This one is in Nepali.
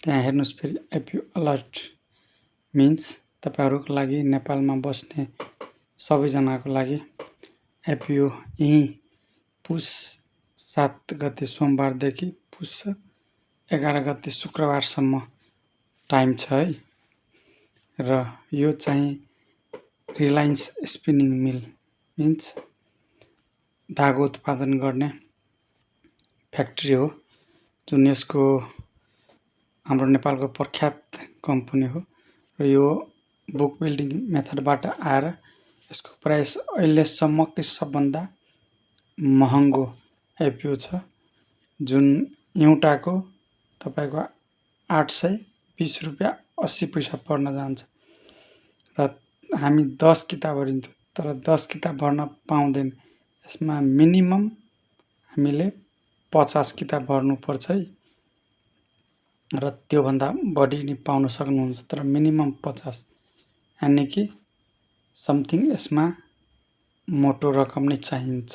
त्यहाँ हेर्नुहोस् फेरि एपयु अलर्ट मिन्स तपाईँहरूको लागि नेपालमा बस्ने सबैजनाको लागि एपयु यहीँ पुस 7 गते सोमबारदेखि पुस 11 गते शुक्रबारसम्म टाइम छ है। र यो चाहिँ रिलायन्स स्पिनिङ मिल मिन्स धागो उत्पादन गर्ने फ्याक्ट्री हो, जुन यसको हाम्रो नेपालको प्रख्यात कम्पनी हो। र यो बुक बिल्डिङ मेथडबाट आएर यसको प्राइस अहिलेसम्मकै सबभन्दा महँगो एपयु छ, जुन एउटाको तपाईँको 820 रुपियाँ 80 पैसा पर्न जान्छ। र हामी 10 किताब भरिन्थ्यो, तर 10 किताब भर्न पाउँदैन। यसमा मिनिमम हामीले 50 किताब भर्नुपर्छ है। र त्योभन्दा बढी नि पाउन सक्नुहुन्छ, तर मिनिमम 50, यानि कि समथिङ यसमा मोटो रकम नै चाहिन्छ।